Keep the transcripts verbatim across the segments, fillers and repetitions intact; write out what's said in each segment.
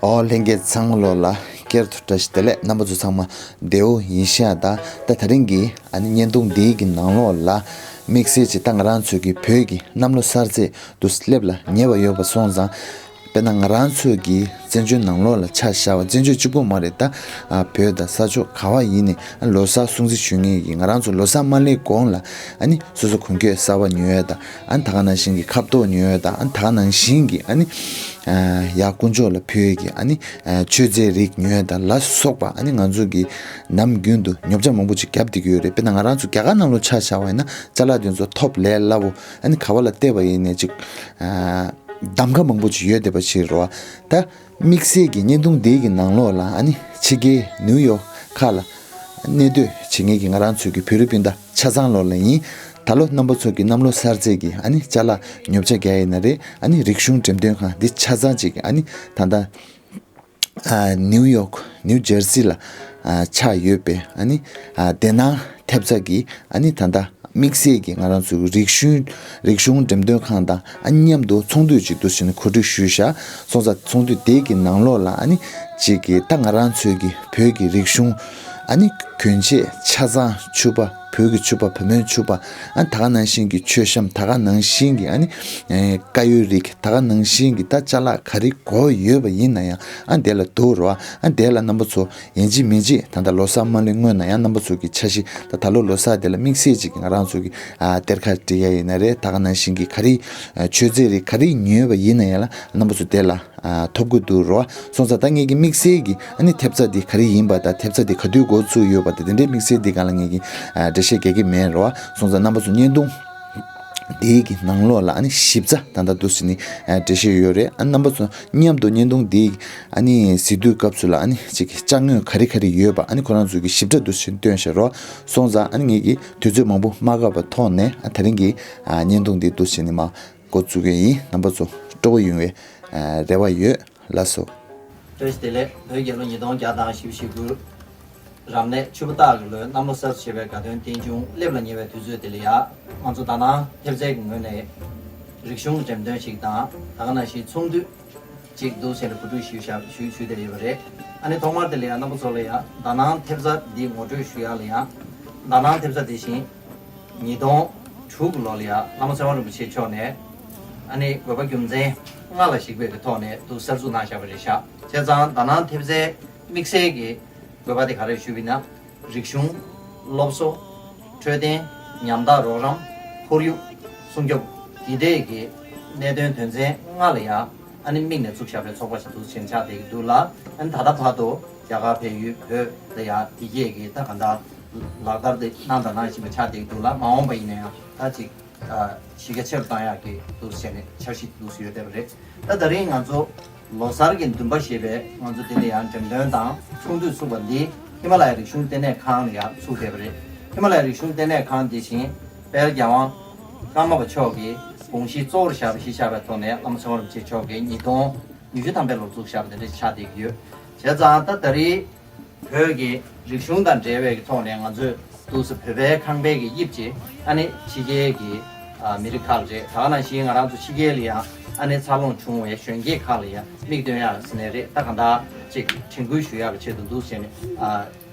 ཨོ་ལྷན་རྒྱས་ཚང་མ་ལོ་ལ་བསྐྱར་དུ་བཀྲ་ཤིས་བདེ་ལེགས། རྣམ་པ་ཚོ་ཚང་མ་བདེ་བོ་ཡིན་ཤག་ད་ད་ད་རིང་གི་ཨ་ནི་བརྙན་ཐུང་འདིའི་གི་ནང་ལོགས་ལ་དམིགས་བསལ་གྱི་ད་ང་རང་ཚོའི་གི་བོད་ཀྱི་གནམ་ལོ་གསར་ཚེས་དུ་སླེབས་ལ་ཉེ་བ་ཡོད་པ་སོང་ཙང་། དཔེར་ན་ང་རང་ཚོའི་གི་བཙན་བྱོལ་ནང་ལོགས་ལ་ཆ་བཞག་པ། བཙན་བྱོལ་གཅིག་པོ་མ་རེད་ད། ཨ་བོད་དང་ས་ཕྱོགས་ག་བ་ཡིན་ནའི་ཨ་ལོ་གསར་སྲུང་བརྩི་ཞུ་མཁན་གྱི་ང་རང་ཚོ་ལོ་གསར་མ་སླེབས་གོང་ལ་ཨ་ནི་སོ་སོ་གོན་ཆས་གསར་པ་ཉོ་ཡ་དང་། ཨ་ནི་ད་ག་ནང་བཞིན་གྱི་ཁ་བཏགས་ཉོ་ཡ་དང་། ཨ་ནི་ད་ག་ནང་བཞིན་གྱི་ཨ་ནི་ཨ་ཡར་དཀོན་མཆོག་ལ་ཕུལ་ཡ་གི་ཨ་ནི་ཨ་མཆོད་རྫས་རིགས་ཉོ་ཡ་དང་ལ་སོགས་པ། ཨ་ནི་ང་ཚོ་གི་ནམ་རྒྱུན་དུ་ཉོ་ཆ་མང་པོ་ཅིག་བརྒྱབ་བསྡད་ཀྱི་ཡོད་རེད། དཔེར་ན་ང་རང་ཚོ་རྒྱ་གར་ནང་ལོགས་ཆ་བཞག་པ་ཡིན་ན་ཅ་ལག་དེ་ཚོ་ཐོབ་ལས་སླ་བོ། ཨ་ནི་ག་བ་ལ་བལྟས་པ་ཡིན་ནའི་ཅིག་ཨ་གདམ་ཁ་མང་པོ་ཅིག་ཡོད་བསྡད་པ་ཞིག་རེད་བ། ད་དམིགས་བསལ་གྱི་བརྙན་ཐུང་འདིའི་གི་ནང་ལོགས་ལ་ཨ་ནི་ཕྱི་རྒྱལ་ནིའུ་ཡོག་ཁ་ལ་གནས་སྡོད་བྱེད་མཁན་གྱི་ང་རང་ཚོའི་གི་བོད་རིགས་སྤུན་ཟླ་ཆ་ཚང་ལོགས་ལ་ཡིན། ད་ལོ་རྣམ་པ་ཚོ་གི་གནམ་ལོ་གསར་ཚེས་ཀྱི་ཨ་ནི་ཅ་ལག་ཉོ་ཆ་རྒྱག་ཡིན་ན་རེད། ཨ་ནི་རིག་གཞུང་འགྲེམས་སྟོན་ཁང་འདི་ཆ་ཚང་ཅིག་ཨ་ནི་ད་ལྟ་ཨ་ནིའུ་ཡོག་ནིའུ་ཇར་སི་ལ་ཨ་ཆགས་ཡོད་པའི་ཨ་ནི་ཨ་བདེ་སྣང་ཐེབས་རྩ་གི་ཨ་ནི་ད་ལྟ་དམིགས་བསལ་གྱི་ང་རང་ཚོའི་རིག་གཞུང་རིག་གཞུང་འགྲེམས་སྟོན་ཁང་དང་ཨ་མཉམ་དུ་ཚོགས་འདུ་ཅིག་འདུ་བྱས་ནས་གོ་སྒྲིག་ཞུས་ཤག་སོང་ཙང་ཚོགས་འདུ་དེ་གི་ནང་ལོགས་ལ་ཨ་ནི་ཅིག་གི་ད་ང་རང་ཚོའི་གི་བོད་ཀྱི་རིག་གཞུང་ཨ་ནི་གོན་ཆས་ཆ་ཚང་ཕྱུ་པ། བོད་ཀྱི་ཕྱུ་པ། བུ་མོའི་ཕྱུ་པ། ཨ་ད་ག་ནང་བཞིན་གྱི་མཆོད་བཤམས། ད་ག་ནང་བཞིན་གྱི་ཨ་ནི་ཨེ་དཀར་ཡོལ་རིགས། ད་ག་ནང་བཞིན་གྱི་ད་ཅ་ལག་ག་རེ་དགོས་ཡོད་པ་ཡིན་ན་ཡང་ཨ་དེ་ལ་འདུག་རོ། ཨ་དེ་ལ་རྣམ་པ་ཚོ་ཡིན་གཅིག་མིན་གཅིག་ད་ལྟ་ལོ་གསར་མ་སླེབས་སྔོན་ན་ཡང་རྣམ་པ་ཚོ་གི་འཆར་གཞི་ད་ད་ལོ་ལོ་གསར་དེ་ལ་དམིགས་བསལ་ཅིག་ང་རང་ཚོ་གི་ཨ་གཏེར་ཁ་སྒྲིག་ཡ་ཡིན་ན་རེད། ད་ག་ནང་བཞིན་གྱི་ག་རེ་ཨ་མཆོད་རྫས་རིགས་ག་རེ་ཉོས་པ་ཡིན་ན་ཡང་ལ་རྣམ་པ་ཚོ་དེ་ལ་ཨ་ཐོབ་གི་འདུག་རོ། སོང་ཙང་ད་ངེད་ཀྱི་དམིགས་བསལ་གྱི་ཨ་ནི་ཐེབས་རྩ་འདི་ག་རེ་ཡིན་པ་དང་། ཐེབས་རྩ་འདི་ག་དུས་འགོ་བཙུགས་ཡོད་པ་དང་། དེ་འདྲའི་དམིགས་བསལ་འདི་སྒང་ལ་ངེད་ཀྱི་ཨ་འགྲེལ་བཤད་རྒྱག་གི་མེད་རོ། སོང་ཙང་རྣམ་པ་ཚོ་བརྙན་ཐུང་འདིའི་གི་ནང་ལོགས་ལ་ཨ་ནི་ཞིབ་ཚགས་ད་ལྟ་འདུག་སེ་ནི་ཨ་འགྲེལ་བཤད་ཡོད་རེད། ཨ་རྣམ་པ་ཚོ་མཉམ་དུ་བརྙན་ཐུང་འདི་ཨ་ནི་གཟིགས་དུས་སྐབས་སུ་ལ་ཨ་ནི་ཅིག་ཅ་དངོས་ག་རེ་ག་རེ་ཡོད་པ་ཨ་ནི་ཁོ་རང་ཚོ་གི་ཞིབ་ཕྲ་འདུག་སེ་སྟོན་བཞག་རོ། སོང་ཙང་ཨ་ནི་ངེད་ཀྱི་དུས་ཚོད་མང་པོ་མ་བཀག་པའི་ཐོག་ནས་ཨ་དེ་རིང་གི་ཨ་བརྙན་ཐུང་འདི་འདུག་སེ་ནི་མ་འགོ་བཙུགས་ཀྱི་ཡིན། རྣམ་པ་ཚོ་སྤྲོ་པོ་ཡོང་བའི་ཨ་རེ་བ་ཡོད། ལགས་སོ། བཀྲ་ཤིས་བདེ་ལེགས། བོད་རྒྱལ་ལོ་ཉིས་སྟོང་བརྒྱ་དང་བཞི་བཅུ་ཞེ་དགུ། རབ་གནས་ཆུ་ཕོ་སྟག་གི་ལོའི་གནམ་ལོ་གསར་ཞེས་པའི་དགའ་སྟོན་རྟེན་འབྱུང་སླེབས་ལ་ཉེ་བའི་དུས་ཚོད་དེ་ལ་ཡ། ང་ཚོ་དྭགས་ནང་ཐེབས་རྩའི་གི་ངོས་ནས་རིག་གཞུང་འགྲེམས་སྟོན་ཞིག་དང་། ད་ག་ནང་བཞིན་ཚོགས་འདུ་ཅིག་འདུག་ཟེར་ནས་གོ་སྒྲིག་ཞུས་ཤག་ཞུས་ཞུས་བསྡད་ཡོད་པ་རེད། ཨ་ནི་ཐོག་མར་དེ་ལ་ཡ་རྣམ་པ་ཚོ་ལ་ཡ་དྭགས་ནང་ཐེབས་རྩ་འདི་ངོ་སྤྲོད་ཞུ་ཡ་ལ་ཡ། དྭགས་ནང་ཐེབས་རྩ་དེ་བཞིན་ཉིས་སྟོང་དྲུག་གི་ལོ་ལ་ཡ་བླ་མ་ཚེ་དབང་རིན་པོ་ཆེ་མཆོག་ནས་ཨ་ནི་དགོས་པ་རྒྱུ་མཚན་ལྔ་ལ་གཞིགས་པའི་གི་ཐོག་ནས་འདུག་གསར་འཛུགས་གནང་བཞག་པ་རེད་ཤག་བྱས་ཙང་དྭགས་ནང་ཐེབས་རྩའི་དམིགས་བསལ་གྱི་དགོས་པ་དེ་ག་རེ་ཞུས་པ་ཡིན་ན། རིག་གཞུང་། སློབ་གསོ། འཕྲོད་བསྟེན། ཉམ་ཐག་རོགས་རམ། ཁོར་ཡུག། སྲུང་སྐྱོབ། འདི་འདྲའི་གི་གནད་དོན་དོན་ཚན་ལྔ་ལ་ཡ་ཨ་ནི་དམིགས་ནས་བཙུགས་བཞག་པའི་ཚོགས་པ་ཞིག་འདུག་སེ་ཆགས་བསྡད་ཀྱི་འདུག་ལ། ཨ་ནི་ད་ལྟ་བར་དུ་རྒྱ་གར་བལ་ཡུལ་བོད་ལ་ཡ་འདི་གས་ཀྱི་ད་ག་འདྲ་ལག་བསྟར་དེ་གནང་དང་གནང་བཞིན་པ་ཆགས་བསྡད་ཀྱི་འདུག་ལ། མ་འོངས་པ་ཡིན་ན་ཡང་ད་ཅིག་གཞི་རྒྱ་ཆེ་རུ་བཏང་ཡག་གི་འདུག་ཟེར་ནས་འཆར་གཞི་འདུག་ཟེར་ཡོད་བསྡད་པ་རེད། ད་ད་རིང་ང་ཚོ་ལོ་གསར་གྱི་འདུན་པ་ཞེས་པའི་ང་ཚོ་འདི་ལ་ཡང་འགྲེམས་སྟོན་དང་ཚོགས་འདུ་ཚུགས་པ་འདི་ཧི་མ་ལ་ཡ་རིག་གཞུང་ལྟེ་གནས་ཁང་ལ་ཡང་ཚུགས་བསྡད་པ་རེད། ཧི་མ་ལ་ཡ་རིག་གཞུང་ལྟེ་གནས་ཁང་འདི་བཞིན་དཔལ་རྒྱལ་དབང་ཀརྨ་པ་མཆོག་གིས་དགོངས་གཞི་གཙོ་བོར་བཞག་པ་གཞི་བཞག་པའི་ཐོག་ནས་བླ་མ་ཚེ་དབང་རིན་པོ་ཆེ་མཆོག་གིས་ཉིས་སྟོང་ཉི་ཤུ་ཐམ་པའི་ལོར་བཙུགས་བཞག་པ་དེ་འདྲ་ཆགས་བསྡད་ཀྱི་ཡོད། བྱས་ཙང་ད་ད་རེས་བོད་ཀྱི་རིག་གཞུང་དང་འབྲེལ་བའི་ཐོག་ནས་ང་ཚོས་འདུག་སེ་བོད་པའི་ཁང་པའི་གི་དབྱིབས་ཀྱི་ཨ་ནི་ཕྱི་རྒྱལ་གྱི་ཨ་མི་རིགས་ཁག་ལ་རེད། ད་ག་ནང་བཞིན་ང་རང་ཚོ་ཕྱི་རྒྱལ་ལ་ཡང་ཨ་ནི་འཚར་ལོངས་བྱུང་བའི་གཞོན་སྐྱེས་ཁག་ལ་ཡང་མིག་སྟོན་ཡག་ཟེར་ནས་རེད། ད་གང་ལྟར་ཅིག་དྲན་སྐུལ་ཞུ་ཡག་གི་ཆེད་དུ་འདུག་ཟེར་ནས་ཨ་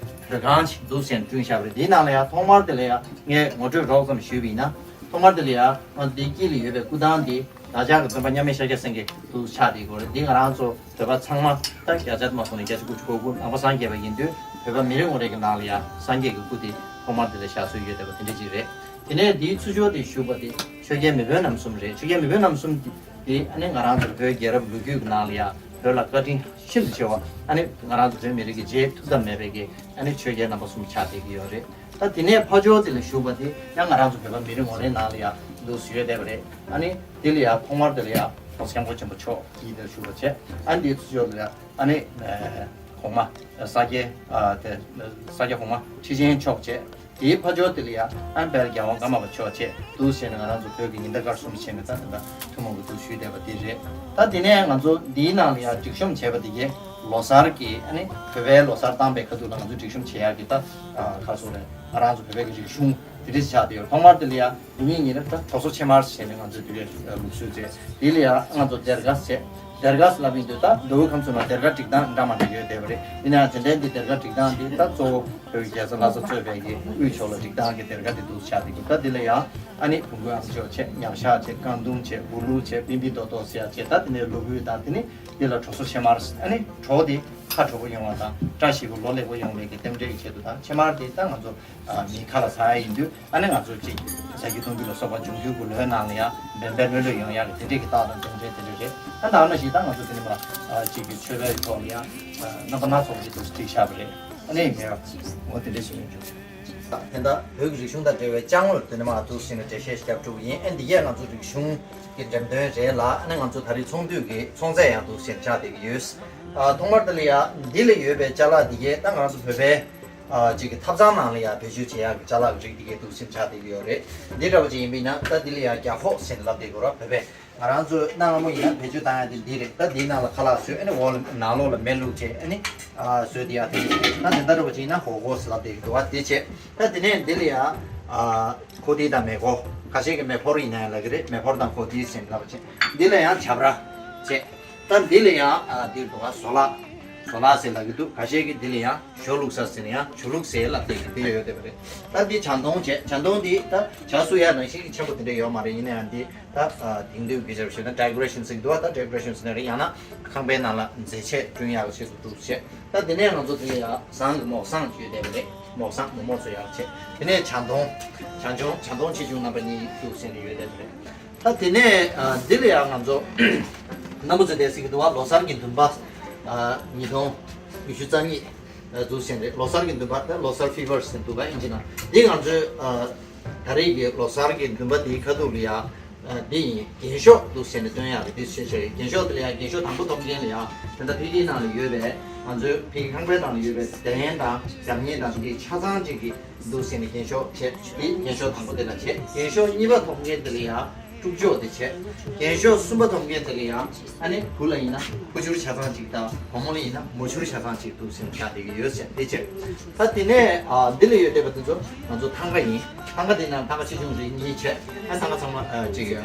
བོད་ཁང་ཞིག་འདུག་ཟེར་ནས་བསྐྲུན་བཞག་པ་རེད། འདིའི་ནང་ལ་ཡང་ཐོག་མར་དེ་ལ་ཡང་ངས་ངོ་སྤྲོད་རོབ་ཙམ་ཞུས་པ་ཡིན་ན། ཐོག་མར་དེ་ལ་ཡང་ང་ཚོ་འདིའི་དཀྱིལ་ལ་ཡོད་པའི་སྐུ་ཐང་འདི་བདག་ཅག་གི་སྟོན་པ་མཉམ་མེད་ཤཱཀྱ་སེང་གེ་འདུག་ཆགས་བསྡད་ཀྱི་ཡོད་རེད། འདི་ང་རང་ཚོ་བོད་པ་ཚང་མ་ད་བརྒྱ་ཆ་དུ་མ་སོང་ནས་བརྒྱ་ཆ་དགུ་བཅུ་གོ་དགུ་ནང་པ་སངས་རྒྱས་པ་ཡིན་དུས། བོད་པ་མི་རེ་ངོ་རེ་གི་ནང་ལ་ཡང་སངས་རྒྱས་ཀྱི་སྐུ་དེ་ཐོག་མར་དེ་ལ་བཞག་སྲོལ་ཡོད་བསྡད་པ་དེ་འདྲ་ཅིག་རེད། དེ་ནས་འདིའི་ཚུར་ཕྱོགས་དེ་བཞུགས་པ་དེ་ཆོས་རྒྱལ་མེས་དབོན་རྣམ་གསུམ་རེད། ཆོས་རྒྱལ་མེས་དབོན་རྣམ་གསུམ་དེ་ཨ་ནི་ང་རང་ཚོ་བོད་རྒྱལ་རབས་ལོ་རྒྱུས་ཀྱི་ནང་ལ་ཡང་བོད་ལ་བཀའ་དྲིན་ཤིན་ཏུ་ཆེ་བ། ཨ་ནི་ང་རང་ཚོ་བོད་མི་རིགས་ཀྱི་རྗེས་མཐུད་ཐབས་མེད་པའི་གི་ཨ་ནི་ཆོས་རྒྱལ་རྣམ་པ་གསུམ་ཆགས་བསྡད་ཀྱི་ཡོད་རེད། ད་དེ་ནས་ཕར་ཕྱོགས་དེ་ལ་བཞུགས་པ་དེ་ཡང་ང་རང་ཚོ་བོད་པ་མི་རེ་ངོ་རེའི་ནང་ལ་ཡང་འདུག་སེ་ཡོད་བསྡད་པ་རེད། ཨ་ནི་དེ་ལ་ཡང་ཐོག་མར་དེ་ལ་ཡང་༸གོང་ས་༸སྐྱབས་མགོན་ཆེན་པོ་མཆོག་གིས་དེར་བཞུགས་པ་བྱས། ཨ་ནི་དེའི་ཚུར་ཕྱོགས་ལ་ཡང་ཨ་ནི་གོང་མ་ས་སྐྱའི་ཨ་དེ་ས་སྐྱ་གོང་མ་ཁྲི་ཆེན་མཆོག་བྱས། དེའི་ཕར་ཕྱོགས་དེ་ལ་ཡང་ཨ་ནི་དཔལ་རྒྱལ་དབང་ཀརྨ་པ་མཆོག་བཅས་འདུག་ཟེར་ནས་ང་རང་ཚོ་བོད་ཀྱི་ཉི་ཟླ་སྐར་གསུམ་བྱས་ནས་ད་དེ་འདྲ་ཐུན་མོང་གི་འདུག་ཞུས་བསྡད་པ་འདི་རེད། ད་དེ་ནས་ང་ཚོ་འདིའི་ནང་ལ་ཡང་སྒྲིག་གཤོམ་བྱས་པ་དེ་གས་ལོ་གསར་གྱི་ཨ་ནི་བོད་པའི་ལོ་གསར་བཏང་པའི་ཁ་ཐུག་ལ་ང་ཚོ་སྒྲིག་གཤོམ་བྱེད་ཡག་གི་ད་ག་སོགས་རེད། ང་རང་ཚོ་བོད་པའི་གི་རིག་གཞུང་ དེ་འདྲ་ཆགས་བསྡད་ཡོད། ཐོག་མར་དེ་ལ་ཡ་དེ་ཉིད་ཉིད་ནས་ད་གྲོ་སོ་ཕྱེ་མར་བྱས་ནས་ང་ཚོས་དེ་ལ་ལུགས་སྲོལ་བྱས། དེ་ལ་ཡ་ང་ཚོ་སྡེར་ཁ་བྱས། སྡེར་ཁ་ལབ་ཡིན་དུས་ད་མདོ་དབུས་ཁམས་གསུམ་ལ་སྡེར་ཁ་སྒྲིག་སྟངས་འདྲ་མ་འདྲ་ཡོད་བསྡད་པ་རེད། ཡིན་ན་ཡང་དེ་འདྲའི་འདི་སྡེར་ཁ་སྒྲིག་སྟངས་འདི་ད་གཙོ་བོ་བོད་ཀྱི་རྒྱལ་ས་ལྷ་ས་གཙོས་པའི་གི་དབུས་ཕྱོགས་ལ་སྒྲིག་སྟངས་ཀྱི་སྡེར་ཁ་དེ་འདུག་ཆགས་བསྡད་ཀྱི། ད་དེ་ལ་ཡ་ཨ་ནི་བོང་གུའི་ཨམ་ཅོག་བྱས། ཉམས་ཞག་བྱས། རྐང་དུང་བྱས། བུ་ལུག་བྱས། བིན་བིན་ཏོག་ཏོག་ཟེར་ཡ་བྱས། ད་དེ་ནས་ལོ་གུ་དང་དེ་ནས་དེ་ལ་གྲོ་སོ་ཕྱེ་མར། ཨ་ནི་གྲོ་དེ་ཁ་དྲོ་པོ་ཡོང་བ་དང་བཀྲ་ཤིས་པོ་ལོ་ལེགས་པོ་ཡོང་བའི་གི་རྟེན་འབྲེལ་གྱི་ཆེད་དུ་དང་ཕྱེ་མར་དེ་ད་ང་ཚོ་ཨ་མི་ཁ་ལ་ཟ་ཡ་ཡིན་དུས། ཨ་ནི་ང་ཚོ་གཅིག་ཟ་རྒྱུ་འཐུང་རྒྱུ་ལ་སོགས་པ་འབྱུང་འགྱུར་གྱི་ལོའི་ནང་ལ་ཡང་འབད་འབད་ལྷོད་ལྷོད་ཡོང་ཡག་གི་དེ་འདྲས་ཀྱི་རྟགས་དང་རྟེན་འབྲེལ་དེ་འདྲས་རེད། ཨ་ད་ནང་བཞིན་ད་ང་ཚོ་དེ་ནི་མ་ཨ་གཅིག་གི་མཆོད་པའི་ཐོག་ལ་ཡང་ཨ་རྣམ་པ་སྣ་ཚོགས་ཀྱི་འདུག་སེ་བྲིས་བཞག་པ་རེད། ཨ་ནི་ངས་འོ་དེ་འདྲས་ཞིག་ཡོང་རྒྱུ། ད་ལྟ་བོད་ཀྱི་རིག་གཞུང་དང་འབྲེལ་བའི་ཅ་དངོས་དེ་ནི་མ་འདུག་སེ་ནས་འགྲེལ་བཤད་ཞིག་རྒྱབ་ཐུབ་ཀྱི་ཡིན། ཨ་འདི་གས་ང་ཚོ་རིག་གཞུང་གི་འགྲེམས་སྟོན་རེད་ལ། ཨ་ནི་ང་ཚོ་ད་རེས་ཚོགས་འདུ་གི་ཚོགས་རྫས་ཡང་འདུག་སེ་ཆགས་བསྡད་ཀྱི་ཡོད། ཨ་ཐོག་མར་དེ་ལ་ཡ་འདི་ལ་ཡོད་པའི་ཅ་ལག་འདི་གས་ད་ང་ཚོ་བོད་པའི་ཨ་གཅིག་གི་ཐབ་ཚང་ནང་ལ་ཡ་བེད་སྤྱོད་བྱེད་ཡག་གི་ཅ་ལག་གི་རིགས་འདི་གས་འདུག་སེ་ཆགས་བསྡད་ཀྱི་ཡོད་རེད། འདི་འདྲ་པོ་ཅིག་ཡིན་པ་ཡིན་ན་ད་འདི་ལ་ཡ་རྒྱ་ཁོག་ཟེར་ནས་ལབ་བསྡད་ཀྱི་ཡོད་རེད། བོད་པས་ང་རང་ཚོའི་གནའ་སྔ་མོ་ཡིན་ན་བེད་སྤྱོད་བཏང་ཡ་དེ་འདི་རེད། ད་འདིའི་ནང་ལ་ཁ་ལག་བཟོས། ཨ་ནི་འོག་ལ་ནང་ལོགས་ལ་མེ་བླུགས་བྱས། ཨ་ནི་ཨ་བཟོས་དེ་ཡ་དེ་ད་དེ་འདྲ་པོ་ཅིག་ཡིན་ན་ཧོ་ཧོ་ཟེར་ལབ་བསྡད་ཀྱི་འདུག་བ། དེ་བྱས། ད་དེ་ནས་འདི་ལ་ཡ་ཨ་ཁོ་ཏི་དང་མེ་འཁོར། ཁ་ཤས་ཀྱིས་མེ་ཕོར་ཡིན་ན་ཡང་ལབ་ཀྱི་རེད། མེ་ཕོར་དང་ཁོ་ཏི་ཟེར་ནས་ལབ་པ་བྱས། འདི་ལ་ཡང་བྱ་བྲ་བྱས། ད་འདི་ལ་ཡང་ཨ་འདི་འདུག་ག་ཟོ་ལགས། ཟོ་ལགས་ཟེར་ལབ་ཀྱི་འདུག་ཁ་ཤས་ཀྱིས་འདི་ལ་ཡང་ཞོ་བླུགས་ས་ཟེར་ནས་ཡང་ཞོ་བླུགས་ཟེར་ལབ་བསྡད་ཀྱི་འདི་ཡོད་བསྡད་པ་རེད། ད་འདི་ཇ་འཐུང་བྱས། ཇ་འཐུང་འདི་ད་ཇ་བསྲུབ་ཡ་ནང་བཞིན་གྱི་ཆེན་པོ་དེ་འདྲ་ཡོད་མ་རེད། ཡིན་ན་ཡང་འདི་ད་ཨ་དེང་དུས་ཀྱི་ཆ་བཞག་ན་ཌེ་ཀོ་རེ་ཤན་ཟེར་གྱི་འདུག་བ། ད་ཌེ་ཀོ་རེ་ཤན་ཟེར་ན་རེད། ཡང་ན་ཁང་པའི་ནང་ལ་མཛེས་ཆས་བསྐྲུན་ཡག་གི་ཆེད་དུ་འདུག་བྱས། ད་དེ་ནས་ང་ཚོ་དེ་ལ་ཡང་ཟངས་ཀྱི་མོག་ཟངས་ཡོད་བསྡད་པ་རེད། མོག་ཟངས་མོག་མོག་བཟོ་ཡག་བྱས། དེ་ནས་ཇ་འཐུང་། ཇ་འཐུང་ཇ་འཐུང་ཆེ་ཆུང་རྣམ་པ་གཉིས་འདུག་ཟེར་ནས་ཡོད་བསྡད་པ་རེད། ད་དེ་ནས་ཨ་འདི་ལ་ཡང་ང་ཚོ་རྣམ་པ་ཚོས་བལྟས་སྲིད་ཀྱི་འདུག་བ། ལོ་གསར་གྱི་འདུན་པ་ཨ་ཉིས་སྟོང་ཉི་ཤུ་རྩ་གཉིས་འདུག་ཟེར་རེད། ལོ་གསར་གྱི་འདུན་པ་ད་ལོ་གསར་ཕི་བར་ཟེར་འདུག་ག་ཨིན་ཇི་ནང་། འདི་ང་ཚོས་ཨ་ད་རེས་ཀྱི་ལོ་གསར་གྱི་འདུན་པ་འདིའི་ཁ་ཐུག་ལ་ཡང་ཨ་འདི་ཡིན། རྒྱན་ཤོག་འདུག་ཟེར་ནས་སྟོན་ཡག་གི་འདི་བྱས་བྱས་རེད། རྒྱན་ཤོག་འདི་ལ་ཡང་རྒྱན་ཤོག་དང་པོ་ཐོབ་མཁན་ལ་ཡང་དེ་འདྲ་ཕ་གིའི་ནང་ལ་ཡོད་པའི་ང་ཚོའི་ཕ་གི་ཁང་པའི་ནང་ལ་ཡོད་པའི་གདན་དང་རྒྱབ་གཉེར་དང་འདི་ཆ་ཚང་ཅིག་གི་འདུག་ཟེར་ནས་རྒྱན་ཤོག་བྱས། དེ་རྒྱན་ཤོག་དང་པོ་དེ་ལ་བྱས། རྒྱན་ཤོག་གཉིས་པ་ཐོབ་མཁན་དེ་ལ་ཡང་དཀྲུག་ཅོག་དེ་བྱས། རྒྱན་ཤོག་གསུམ་པ་ཐོབ་མཁན་དེ་ལ་ཡང་ཨ་ནི་བུ་ལ་ཡིན་ན་ཕོ་ཆུར་ཆ་ཚང་གཅིག་དང་བུ་མོ་ལ་ཡིན་ན་མོ་ཆུར་ཆ་ཚང་གཅིག་འདུག་ཟེར་ནས་བཞག་བསྡད་ཀྱི་ཡོད་ཟེར་དེ་བྱས། ད་དེ་ནས་ཨ་འདི་ལ་ཡོད་བསྡད་པ་དེ་ཚོ་ང་ཚོ་ཐང་ག་ཡིན། ཐང་ག་དེ་ནང་ཐང་ག་ཆེ་ཆུང་རིགས་གཉིས་བྱས། ཨ་ཐང་ག་ཚང་མ་ཨ་གཅིག་ག་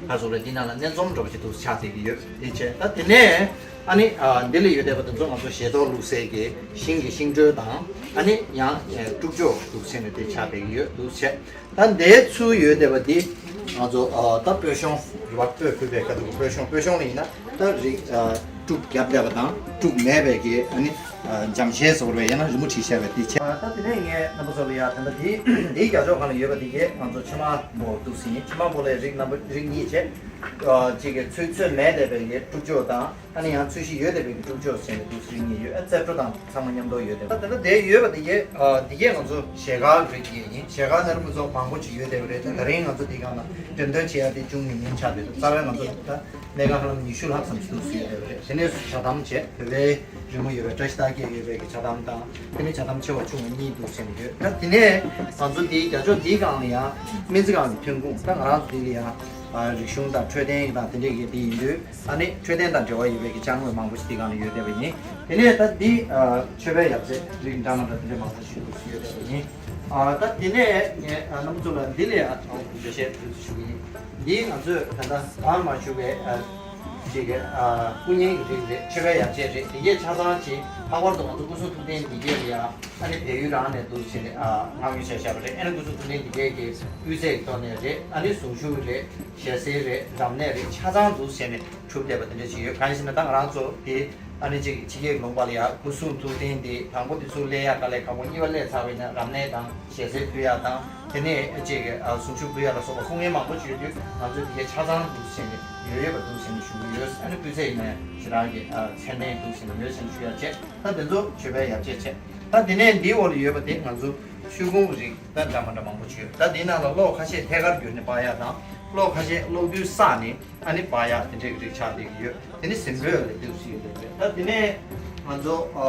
ཚོད་རེད། དེ་ནང་ལ་སྣེ་འཛོམས་འདྲ་པོ་ཞིག་འདུག་ཆགས་བསྡད་ཀྱི་ཡོད་དེ་བྱས། ད་དེ་ནས་ཨ་ནི་ཨ་འདི་ལ་ཡོད་བསྡད་པ་དེ་ཚོ་ང་ཚོ་ཞལ་ཏོག་བླུགས་སའི་གི་ཤིང་གི་ཤིང་སྒྲོལ་དང་། ཨ་ནི་ཡང་ཨ་དཀྲུག་ཅོག་འདུག་ཟེར་ནས་དེ་ཆགས་བསྡད་ཀྱི་ཡོད་འདུག་བྱས། ད་འདིའི་ཚུར་ཡོད་བསྡད་པ་འདི་ང་ཚོ་ཨ་ད་སྤོས་ཤོང་རུ་བ་སྤོས་ཕུལ་བའི་ཁ་ཐུག་གི་སྤོས་ཤོང་། སྤོས་ཤོང་ལ་ཡིན་ན་ད་རིགས་ཨ་དཀྲུག་བརྒྱབ་བསྡད་པ་དང་དཀྲུག་མེད་པའི་གི་ཨ་ནི་ཨ་འཇམ་ཤའི་བཟོ་བའི་ཡང་ན་རི་མོ་བྲིས་བཞག་པའི་འདི་བྱས། ཨ་ད་དེ་ནས་ངས་རྣམ་པ་ཚོ་ལ་ཡ་ད་ལྟ་འདི་འདིའི་རྒྱ་ཕྱོགས་སྒང་ལ་ཡོད་པ་འདི་གས་ང་ཚོ་ཕྱེ་མར་པོ་འདུག་ཟིན། ཕྱེ་མར་པོ་ལ་རིགས་རྣམ་པ་རིགས་གཉིས་བྱས། ཨ་གཅིག་གི་ཚོད་ཚོད་མེད་བསྡད་པའི་གི་དཀྲུག་ཅོག་དང་། ཨ་ནི་ཡང་ཚོད་གཞི་ཡོད་བསྡད་པའི་གི་དཀྲུག་ཅོག་ཟེར་ནས་འདུག་ཟིན་གཉིས་ཡོད། ཨ་རྩེ་བྲོ་དང་ཚང་མ་མཉམ་དུ་ཡོད་བསྡད་པ། ད་ལྟ་དེ་ཡོད་པ་དེ་གས་ཨ་དེ་གས་ང་ཚོ་ཞལ་དཀར་རིགས་ཡིན། ཞལ་དཀར་ནི་རིམ་པ་ཚོ་མང་པོ་ཅིག་ཡོད་བསྡད་པ་རེད། ད་ད་རིང་ང་ཚོ་འདི་སྒང་ལ་འགྲེམས་སྟོན་བྱེད་ཡ་དེ་ཅུང་ཉུང་ཉུང་ཆགས་བསྡད་འདུག་རྩ་བའི་ང་ཚོ་ད་གནད་འགག་ཧ་ལམ་ཉི་ཤུ་ལྷག་ཙམ་ཞིག་འདུག་ཟིན་ཡོད་བསྡད་པ་རེད། དེ་ནས་ཇ་དམ་བྱས། བོད་པའི་རི་མོ་ཡོད་པའི་བཀྲ་ཤིས་རྟགས་བརྒྱད་ཡོད་པའི་གི་ཇ་དམ་དང་། དེ་ནས་ཇ་དམ་ཆེ་བ་ཆུང་བ་གཉིས་འདུག་ཟེར་ནས་ཡོད། ད་དེ་ནས་ང་ཚོ་འདིའི་རྒྱ་ཕྱོགས་འདིའི་སྒང་ལ་ཡང་སྨན་རྩིས་ཁང་གི་ཐོན་ཁུངས། ད་ང་རང་ཚོ་འདི་ལ་ཡང་ཨ་རིག་གཞུང་དང་འཕྲོད་བསྟེན་དང་དེ་འདྲས་ཀྱི་འདི་ཡིན་དུས། ཨ་ནི་འཕྲོད་བསྟེན་དང་འབྲེལ་བ་ཡོད་པའི་གི་ཅ་དངོས་མང་པོ་ཞིག་འདིའི་སྒང་ལ་ཡོད་བསྡད་པ་ཡིན། དེ་ནས་ད་འདི་ཨ་མཆོད་པའི་ཡར་རྩེ་རིགས་འདྲ་མ་འདྲ་དེ་འདྲས་མང་པོ་ཞིག་ཡོད་བསྡད་པ་ཡིན། ཨ་ད་དེ་ནས་ངས་ཨ་རྣམ་པ་ཚོ་ལ་འདི་ལ་ཡང་འགྲེལ་བཤད་ཞུ་གི་ཡིན། འདི་ང་ཚོས་ད་ལྟ་བར་མ་ཞུ་བའི་ཨ་ཅིག་གི་ཨ་སྐུ་བརྙན་གྱི་རིགས་རེད། མཆོད་པའི་ཡར་རྩེ་རེད། འདི་གས་ཆ་ཚང་ཅིག་ལྷག་པར་དུ་ང་ཚོ་སྐུ་གསུང་ཐུགས་རྟེན་འདི་གས་ལ་ཡང་ཨ་ནི་བལ་ཡུལ་རང་ནས་འདུག་ཟེར་ནས་ཨ་མངགས་ཡོང་བྱས་བཞག་པ་རེད། ཨ་ནི་སྐུ་གསུང་ཐུགས་རྟེན་འདི་གས་ཀྱི་དབུ་རྩེ་གི་ཐོག་ནས་རེད། ཨ་ནི་གཟུངས་གཞུག་རེད། ཞལ་གསེར་རེད། རབ་གནས་རེད། ཆ་ཚང་འདུག་ཟེར་ནས་གྲུབ་བསྡད་པ་དེ་འདྲ་ཅིག་ཡོད། གང་ཡིན་ཟེར་ན་ད་ང་རང་ཚོ་དེ་ཨ་ནི་ཅིག་ཕྱི་རྒྱལ་ལུང་པ་ལ་ཡང་སྐུ་གསུང་ཐུགས་རྟེན་དེ་དང་པོ་དེ་ཚུར་སླེབས་ཡག་དཀའ་ལས་ཁག་པོ། གཉིས་པ་སླེབས་ཚར་བ་ཡིན་ན་རབ་གནས་དང་ཞལ་གསེར་ཕུལ་ཡག་དང་། དེ་ནས་ཅིག་གི་ཨ་གཟུངས་གཞུག་ཕུལ་ཡག་ལ་སོགས་པ་སྐུ་ངལ་མང་པོ་བྱེད་དུས་ང་ཚོས་དེ་གས་ཆ་ཚང་འདུག་ཟེར་ནས་ཡོད་ཡོད་པ་འདུག་ཟེར་ནས་ཞུ་གི་ཡོད། ཨ་ནི་སྤུས་ཚད་ཡིན་ན་ཞེ་དྲག་གི་ཨ་ཚད་ལྡན་འདུག་ཟེར་ནས་ཡོད་ཟེར་ནས་ཞུ་ཡག་བྱས། ད་དེ་ཚོ་མཆོད་པའི་ཡར་རྩེ་བྱས། ད་དེ་ནས་འདིའི་འོག་ལ་ཡོད་པ་དེ་ང་ཚོ་མཆོད་ཀོང་རིགས་ད་འདྲ་མ་འདྲ་མང་པོ་ཅིག་ཡོད། ད་འདི་ནང་ལ་གློག་ཁ་ཤས་ཐད་ཀར་བརྒྱུད་ནས་སྤར་ཡག་དང་། གློག་ཁ་ཤས་གློག་རྡུལ་བསགས་ནས་ཨ་ནི་སྤར་ཡག་དེ་འདྲའི་རིགས་ཆགས་བསྡད་ཀྱི་ཡོད། དེ་ནི་ཟིན་འབོལ་ལ་འདུག་སེ་ཡོད་རེད། ད་དེ་ནས་ང་ཚོ་ཨ་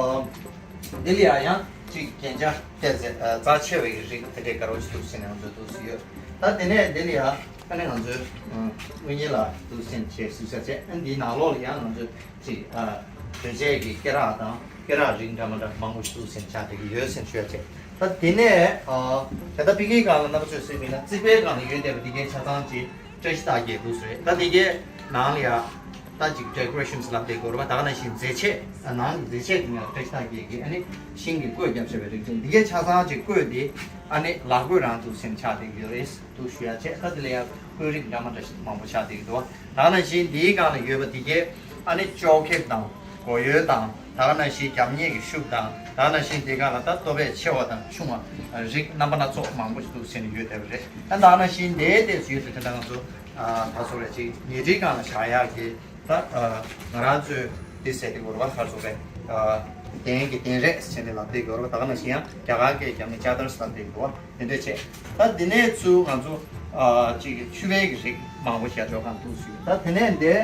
འདི་ལ་ཡང་ཡང་ཅིག་རྒྱན་ཆ་བལྟས་ཚེ་ཨ་རྩ་ཆེ་བའི་རིགས་དེ་འདྲའི་དཀར་པོ་ཞིག་འདུག་སེ་ནས་ང་ཚོ་འདུག་སེ་ཡོད། ད་དེ་ནས་འདི་ལ་ཡང་ཨ་ནི་ང་ཚོའི་ཨ་དངུལ་རྙིང་ལ་འདུག་སེ་བྱས་བཞག་བྱས། ཨ་འདིའི་ནང་ལོགས་ལ་ཡང་ང་ཚོས་ཅིག་ཨ་དོས་ཆས་ཀྱི་སྐེ་རགས་དང་སྐེ་རགས་རིགས་འདྲ་མ་འདྲ་མང་པོ་ཞིག་འདུག་སེ་ཆགས་བསྡད་ཀྱི་ཡོད་ཟེར་ཞུ་ཡག་བྱས། ད་དེ་ནས་ཨ་ད་ལྟ་ཕ་གིའི་སྒང་ལ་རྣམ་པ་ཚོས་གཟིགས་པ་ཡིན་ན་རྩིག་པའི་སྒང་ལ་ཡོད་བསྡད་པ་དེ་གའི་ཆ་ཚང་ཅིག་བཀྲ་ཤིས་རྟགས་བརྒྱད་འདུག་ཟེར། ད་དེ་གའི་ནང་ལ་ཡ་ད་ཅིག་decorations་ལབ་བསྡད་ཀྱི་ཡོད་རེད་པ། ད་ག་ནང་བཞིན་མཛེས་ཆས། ནང་གི་མཛེས་ཆས་དེ་ནས་བཀྲ་ཤིས་རྟགས་བརྒྱད་ཀྱི་ཨ་ནི་ཤིང་གི་བརྐོས་བརྒྱབ་བྱས་པའི་རིགས་ཅན་དེ་གའི་ཆ་ཚང་ཅིག་བརྐོས་ཏེ་ཨ་ནི་ལག་བརྐོས་རང་འདུག་སེ་ཆགས་བསྡད་ཀྱི་ཡོད་རེད། འདུག་ཞུ་ཡ་བྱས། ད་དེ་ལ་ཡང་བརྐོས་རིགས་འདྲ་མ་འདྲ་ཞིག་མང་པོ་ཆགས་བསྡད་ཀྱི་འདུག་ད་ག་ནང་བཞིན་འདིའི་སྒང་ལ་ཡོད་པ་དེ་གས་ཨ་ནི་ཅོག་ཁེབས་དང་སྒོ་ཡོལ་དང་། ད་ག་ནང་བཞིན་རྒྱབ་གཉེར་གྱི་ཤུབས་དང་། ད་ག་ནང་བཞིན་འདིའི་སྒང་ལ་ད་ལྟོ་ཕད་ཆེ་བ་དང་ཆུང་བ་རིགས་རྣམ་པ་སྣ་ཚོགས་མང་པོ་ཞིག་འདུག་ཟེར་ནས་ཡོད་བསྡད་པ་རེད། ད་ད་ག་ནང་བཞིན་འདིའི་ལྟས་སུ་ཡོད་དུས་དེ་འདྲ་ང་ཚོ་ད་སོ་རེ་ཅིག་ཉལ་ཁྲིའི་སྒང་ལ་བཞག་ཡག་གི་ད་ང་རང་ཚོས་འདི་ཟེར་དེ་གོ་ར་བ་ག་རེ་ཟེར་རེད། གདན་གྱི་གདན་རས་ཟེར་ནས་ལབ་དེ་གོ་ར་བ། ད་ག་ནང་བཞིན་ཡང་རྒྱ་གར་སྐད་རྒྱབ་ནས་ཅ་དར་ཟེར་ལབ་དེ་གོ་བ། དེ་འདྲ་བྱས། ད་འདི་ནས་ཚུར་ང་ཚོ་ཨ་ཅིག་ཕྱུ་པའི་གི་རིགས་མང་པོ་ཞིག་འཇོག་གང་འདུག་ཞུས། ད་དེ་ནས་འདི་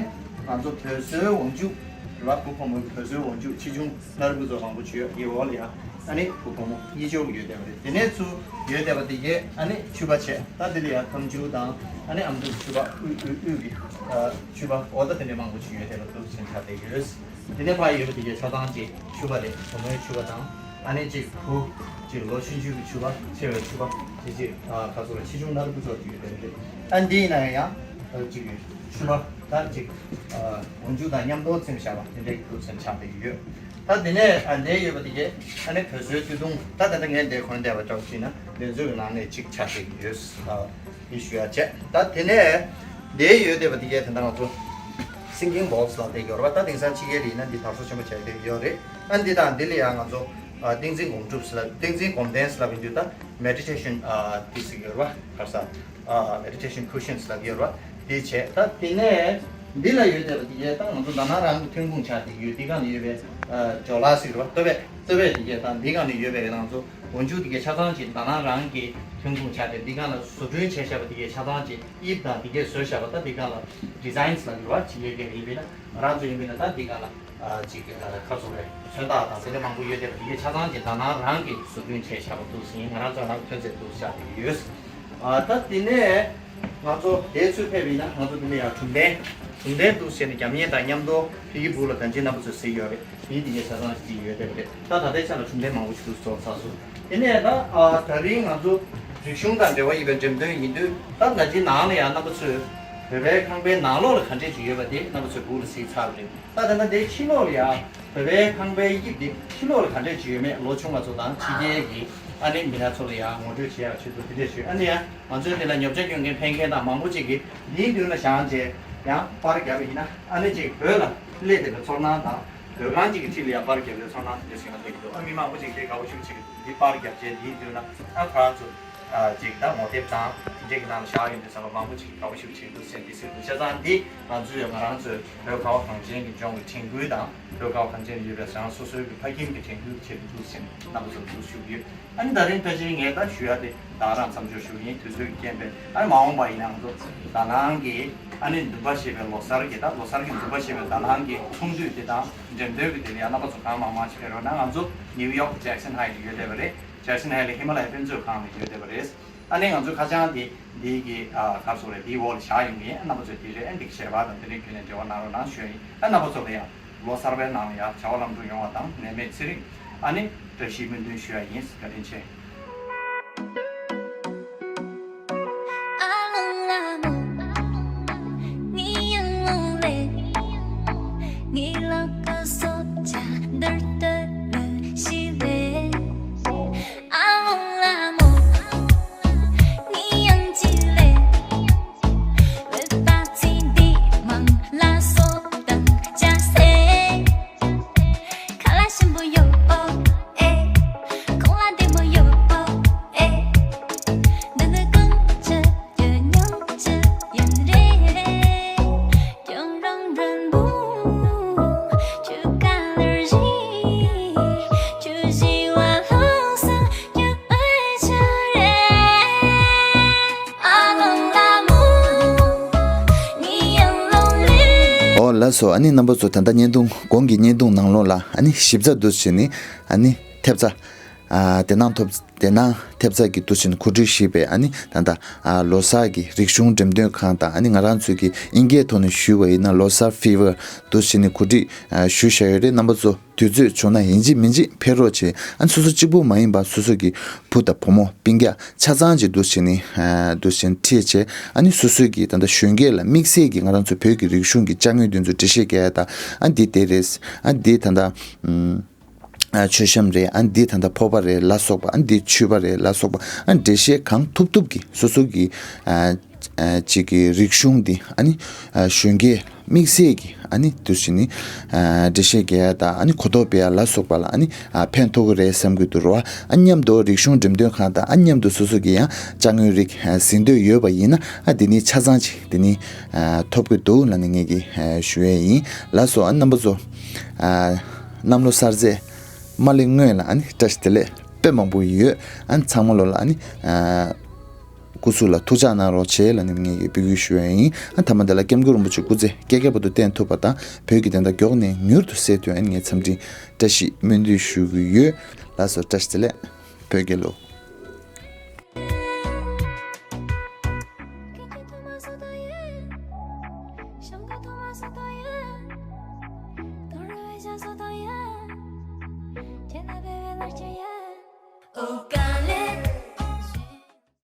ང་ཚོ་བོད་བཟོའི་འོག་འཇུག་རེད་བ། བུ་ཕོ་མོའི་བོད་བཟོའི་འོག་འཇུག་ཆེ་ཆུང་སྣ་རིང་པོ་ཚོ་མང་པོ་ཞིག་ཡོད། ཡི་འོག་ལ་ཡ་ཨ་ནི་བུ་ཕོ་མོ་གཉིས་ཆར་གྱི་ཡོད་བསྡད་པ་རེད། དེ་ནས་ཚུར་ཡོད་བསྡད་པ་དེ་གས་ཨ་ནི་ཕྱུ་པ་བྱས། ད་འདི་ལ་ཡ་ཐམ་ཆུ་དང་ཨ་ནི་ཨམ་དུ་ཕྱུ་པ། དབུས་དབུས་དབུས་ཀྱི་ཨ་ཕྱུ་པ། འོ་ད་དེ་འདྲ་མང་པོ་ཞིག་ཡོད་བསྡད་པ་འདུག་སེ་ཆགས་བསྡད་ཡོད། དེ་ནས་ཕར་ཡོད་པ་དེ་གས་ཆ་ཚང་ཅིག་ཕྱུ་པ་རེད། བུ་མོའི་ཕྱུ་པ་དང་། ཨ་ནི་ཅིག་བུ་ཅིག་ལོ་ཆུང་ཆུང་གི་ཕྱུ་པ། ཆེ་བའི་ཕྱུ་པ་ཅིག་ཅིག་ཨ་ཁ་སོ་ར་ཆེ་ཆུང་སྣ་རིང་པོ་ཚོ་ཅིག་ཡོད་པ་རེད། ཨ་འདི་ཡིན་ན་ཡང་ཨ་ཅིག་ཕྱུ་པ་ད་ཅིག་ཨ་འོག་འཇུག་དང་མཉམ་དུ་ཚིམ་བཞག་པ་དེ་འདྲའི་འདུག་སེ་ཆགས་བསྡད་ཀྱི་ཡོད། ད་དེ་ནས་ཨ་འདི་ཡོད་པ་དེ་གས་ཨ་ནི་བོད་བཟོའི་སྟོད་ཐུང་། ད་ད་ལྟ་ངས་འདི་གོན་བསྡད་པ་འདྲ་བོ་ཞིག་ན་འདི་ཚོའི་ནང་ནས་གཅིག་ཆགས་བསྡད་ཀྱི་ཡོད། ཨ་འདི་ཞུ་ཡ་བྱས། ད་དེ་ནས་འདི་ཡོད་བསྡད་པ་དེ་གས་ད་ལྟ་ང་ཚོ་singing bowls་ལབ་བསྡད་ཀྱི་ཡོད་རེད་པ། ད་དེང་སང་ཕྱི་རྒྱལ་ལ་ཡིན་ན་འདི་དར་སྲོལ་ཆེན་པོ་ཆགས་བསྡད་ཀྱི་ཡོད་རེད། ཨ་འདི་དང་འདི་ལ་ཡང་ང་ཚོ་ཨ་ཏིང་འཛིན་སྒོམ་སྒྲུབ་ཟེར་ལབ། ཏིང་འཛིན་སྒོམ་གདན་ཟེར་ལབ་ཡིན་དུས་ད་meditation་ཨ་འདི་ཟེར་གྱི་ཡོད་རེད་པ། ག་རེ་ཟེར། ཨ་meditation cushions་ལབ་ཀྱི་ཡོད་རེད་པ། དེ་བྱས། ད་དེ་ནས་འདི་ལ་ཡོད་བསྡད་པ་དེ་གས་ད་ང་ཚོ་ད་ནང་རང་གི་ཐོན་ཁུངས་ཆགས་བསྡད་ཀྱི་ཡོད། དེ་སྒང་ལ་ཡོད་པའི་ཨ་ཇོ་ལ་ཟེར་གྱི་རེད་པ། ལྟོ་ཕད་ལྟོ་ཕད་དེ་གས་ད་འདི་སྒང་ལ་ཡོད་པའི་ང་ཚོ་འོག་འཇུག་དེ་གས་ཆ་ཚང་ཅིག་ད་ནང་རང་གི་ཐོན་ཁུངས་ཆགས་ཏེ་འདི་སྒང་ལ་བཟོ་སྐྲུན་བྱས་བཞག་པ་དེ་གས་ཆ་ཚང་ཅིག་དབྱིབས་དང་དེ་གས་བཟོས་བཞག་པ། ད་འདི་སྒང་ལ་designs་ལབ་ཀྱི་རེད་པ། ཕྱི་རྒྱལ་སྐད་ལ་ཡིན་པས་ན། ང་རང་ཚོ་ཡིན་པས་ན་ད་འདི་སྒང་ལ་ཨ་ཅིག་ཨ་ཁ་སོ་རེ་མཚོན་རྟགས་དང་དེ་འདྲ་མང་པོ་ཡོད་བསྡད་པ་དེ་གས་ཆ་ཚང་ཅིག་ད་ནང་རང་གིས་བཟོ་སྐྲུན་བྱས་བཞག་པ་འདུག་ཟིན། ང་རང་ཚོ་རང་ཐོན་རྫས་འདུག་བཞག་བསྡད་ཀྱི་ཡོད། ཨ་ད་དེ་ནས་ང་ཚོ་དེ་ཚུར་ཕེབས་པ་ཡིན་ན་ང་ཚོ་དེ་ནས་ཡང་གྲུབ་མཐའ་གྲུབ་མཐའ་འདུག་ཟེར་ནས་རྒྱབ་གཉེར་དང་མཉམ་དུ་ཕ་གི་སྦུག་ལ་ད་ཅི་རྣམ་པ་ཚོས་གཟིགས་ཡོད་རེད། ཕ་གི་དེ་གས་ཆ་ཚང་ཅིག་ཡོད་བསྡད་པ་རེད། ད་ད་ལྟའི་ཆ་ལ་གྲུབ་མཐའ་མང་པོ་ཞིག་འདུག་ཚོགས་ཚར་སོང་། དེ་ནས་ད་ཨ་ད་རིང་ང་ཚོ་རིག་གཞུང་དང་འབྲེལ་བ་ཡོད་པའི་འགྲེམས་སྟོན་ཡིན་དུས། ད་ད་ཅི་ནང་ལ་ཡང་རྣམ་པ་ཚོས་བོད་པའི་ཁང་པའི་ནང་ལོགས་ལ་ག་འདྲས་ཅིག་ཡོད་པ་དེ་རྣམ་པ་ཚོས་སྦུག་ལ་གཟིགས་ཚར་བ་རེད། ད་ད་ལྟ་འདིའི་ཕྱི་ལོགས་ལ་ཡང་བོད་པའི་ཁང་པའི་དབྱིབས་འདི་ཕྱི་ལོགས་ལ་ག་འདྲས་ཅིག་ཡོད་མེད་ལོ་ཆུང་བ་ཚོ་དང་ཕྱི་རྒྱལ་གྱི་ཨ་ནི་མི་སྣ་ཚོ་ལ་ཡང་ངོ་སྤྲོད་བྱེད་ཡག་ཆེད་དུ་དེ་འདྲས་ཞུས། ཨ་ནི་ཡང་ང་ཚོའི་འདི་ལ་ཉོ་ཆ་སྐྱོན་མཁན་ཕེབས་མཁན་དང་མང་པོ་ཅིག་གིས་འདིའི་མདུན་ལ་བཞེངས་བྱས་ཡང་པར་བརྒྱབ་པ་ཡིན་ན། ཨ་ནི་ཅིག་བོད་ལ་སླེབས་བསྡད་པའི་ཚོར་སྣང་དང་། བོད་ཁང་ཅིག་གི་འཁྲིས་ལ་ཡང་པར་བརྒྱབ་པའི་ཚོར་སྣང་དེ་འདྲས་ཞིག་ང་ཐོས་ཀྱི་འདུག། ཨ་མི་མང་པོ་ཅིག་གིས་དགའ་པོ་ཤུགས་ཆེ་གི་འདུག། འདི་པར་བརྒྱབ་བྱས་འདིའི་མདུན་ལ་ཨ་ཁོ་རང་ཚོ་ཨ་ཅིག་ད་ངོ་དེབ་དང་དེ་འདྲས་ཀྱི་ནང་ལ་བཞག་ཡོང་དུས་ཙམ་པ་མང་པོ་ཅིག་གིས་དགའ་པོ་ཤུགས་ཆེ་གི་འདུག་ཟེར་འདི་ཟེར་འདུག། བྱས་ཙང་འདི་ང་ཚོའི་ང་རང་ཚོའི་བོད་ཁ་བ་གངས་ཅན་གྱི་ལྗོངས་ཀྱི་དྲན་སྐུལ་དང་། བོད་ཁ་བ་གངས་ཅན་ལ་ཡོད་པའི་རང་སོ་སོའི་གི་ཕ་ཁྱིམ་གྱི་དྲན་སྐུལ་གྱི་ཆེད་དུ་འདུག་ཟེར་ནས་རྣམ་པ་ཚོར་འདུག་ཞུ་གི་ཡོད། ཨ་ནི་ད་རིང་ཕལ་ཆེར་ངས་ད་ཞུ་ཡ་དེ་ད་རང་མཚམས་འཇོག་ཞུ་གི་ཡིན། དུས་ཚོད་ཀྱི་རྐྱེན་པས། ཨ་ནི་མ་འོངས་པ་ཡིན་ན་ང་ཚོ་ད་ནང་གི་ཨ་ནི་འདུན་པ་ཞེས་པའི་ལོ་གསར་གྱི་ད་ལོ་གསར་གྱི་འདུན་པ་ཞེས་པའི་ད་ནང་གི་ཚོགས་འདུ་དེ་དང་འགྲེམས་སྟོན་གྱི་དེ་ལ་ཡང་རྣམ་པ་ཚོ་གང་མང་མང་ཞིག་ཕེབས་རོགས་གནང་། ང་ཚོ་ནིའུ་ཡོག་ཇེག་སན་ཧའེ་ལ་ཡོད་བསྡད་པ་རེད། ཇེག་སན་ཧའེ་ལ་ཧི་མ་ལ་ཡའི་དཔེ་མཛོད་ཁང་ལ་ཡོད་བསྡད་པ་རེད། ཨ་ནི་ང་ཚོའི་ཁ་བྱང་དེ་འདི་གི་ཨ་ག་རེ་ཟེར་རེད། འདིའི་འོག་ལ་བཞག་ཡོང་གི་ཡིན། རྣམ་པ་ཚོས་དེ་རེད། ཨ་འདི་གི་ཞལ་པར་དང་དེ་འདྲའི་བརྒྱུད་ནས་འབྲེལ་བ་གནང་རོགས་གནང་ཞུ་ཡ་ཡིན། ཨ་རྣམ་པ་ཚོ་ལ་ཡང་ལོ་གསར་པའི་ནང་ལ་ཡང་བྱ་བ་ལམ་འགྲོ་ཡོང་བ་དང་ནད་མེད་ཚེ་རིང་། ཨ་ནི་བཀྲ་ཤིས་སྨོན་འདུན་ཞུ་ཡ་ཡིན། བཀའ་དྲིན་ཆེ། ཨོ་ལགས་སོ། ཨ་ནི་རྣམ་པ་ཚོ་ད་ལྟ་བརྙན་ཐུང་གོང་གི་བརྙན་ཐུང་ནང་ལོགས་ལ་ཨ་ནི་ཞིབ་ཚགས་འདུག་བྱས་ནས་ཨ་ནི་ཐེབས་རྩ་ ཨ་དེ་ནང་ཐོབ་དེ་ནང་ཐེབས་རྩ་གི་འདུག་བྱས་ནས་གོ་སྒྲིག་ཞུས་པའི་ཨ་ནི་ད་ལྟ་ཨ་ལོ་གསར་གྱི་རིག་གཞུང་འགྲེམས་སྟོན་ཁང་དང་། ཨ་ནི་ང་རང་ཚོའི་གི་ཨིན་སྐད་ཐོག་ནས་ཞུས་པ་ཡིན་ན་ལོ་གསར་ཕི་ཝར་འདུག་བྱས་ནས་གོ་སྒྲིག་ཨ་ཞུས་བཞག་ཡོད་རེད། རྣམ་པ་ཚོ་དུས་ཚོད་བྱུང་ན་ཡིན་གཅིག་མིན་གཅིག་ཕེབས་རོགས་བྱེད། ཨ་ནི་སོ་སོ་གཅིག་པུ་མ་ཡིན་པ་སོ་སོ་གི་བུ་དང་བུ་མོ་སྤུན་ཀྱག་ཆ་ཚང་གཅིག་འདུག་བྱས་ནས་ཨ་འདུག་བྱས་ནས་ཁྲིད་བྱས། ཨ་ནི་སོ་སོའི་གི་ད་ལྟ་གཞོན་སྐྱེས་ལ་དམིགས་བསལ་གྱི་ང་རང་ཚོ་བོད་ཀྱི་རིག་གཞུང་གི་ཅ་དངོས་དེ་ཚོ་འགྲེལ་བཤད་རྒྱག་ཡ་དང་། ཨ་འདི་དེ་རེད། ཨ་འདི་ད་ལྟ་ཨམ། ཨ་མཆོད་བཤམས་རེད། ཨ་འདི་ད་ལྟ་ཕོར་པ་རེད་ལ་སོགས་པ། ཨ་འདི་མཆོད་པ་རེད་ལ་སོགས་པ། ཨ་འགྲེལ་བཤད་གང་ཐུབ་ཐུབ་ཀྱིས་སོ་སོ་གི་ཨ་ཨ་ཅིག་གི་རིག་གཞུང་འདི་ཨ་ནི་ཨ་གཞོན་སྐྱེས་དམིགས་བསལ་གྱི་ཨ་ནི་འདུག་བྱས་ནས་ཨ་འགྲེལ་བཤད་རྒྱག་ཡ་དང་། ཨ་ནི་གོ་རྟོགས་སྤེལ་ཡ་ལ་སོགས་པ་ལ་ཨ་ནི་ཨ་ཕན་ཐོགས་ཀྱི་རེད་བསམ་གྱི་འདུག་རོ། ཨ་མཉམ་དུ་རིག་གཞུང་འགྲེམས་སྟོན་ཁང་དང་ཨ་མཉམ་དུ་སོ་སོ་གི་ཡང་ཅ་དངོས་རིགས་ཨ་གཟིགས་འདོད་ཡོད་པ་ཡིན་ན་ཨ་འདི་ནི་ཆ་ཚང་ཅིག་འདི་ནི་ཨ་ཐོབ་ཀྱི་འདུག་ལབ་ནས་ངེད་ཀྱིས་ཨ་ཞུ་ཡས་ཡིན་ལགས་སོ། ཨ་རྣམ་པ་ཚོ་ཨ་གནམ་ལོ་གསར་ཚེས་མ་སླེབས་སྔོན་ལ་ཨ་ནི་བཀྲ་ཤིས་བདེ་ལེགས་དཔེ་མང་པོ་ཡོད། ཨ་ནི་ཚང་མ་ལོ་ལ་ཨ་ནི་ཨ་སྐུ་གཟུགས་ལ་ཐུགས་ཅག་གནང་རོགས་བྱེད་ལབ་ནས་ངེད་ཀྱིས་འབོད་སྐུལ་ཞུ་ཡས་ཡིན། ཨ་མཐའ་མ་དེ་ལ་སྐྱབས་མགོན་རིན་པོ་ཆེ་སྐུ་ཚེ་བསྐལ་བརྒྱ་བར་དུ་བརྟན་ཐུབ་པ་དང་། བོད་ཀྱི་བདེན་མཐའ་མགྱོགས་ནས་མྱུར་དུ་གསལ་ཐུབ་ཡ་ཨ་ནི་ངས་འཚམས་འདྲི་བཀྲ་ཤིས་སྨོན་འདུན་ཞུ་གི་ཡོད་ལགས་སོ། བཀྲ་ཤིས་བདེ་ལེགས། བོད་རྒྱལ་ལོ།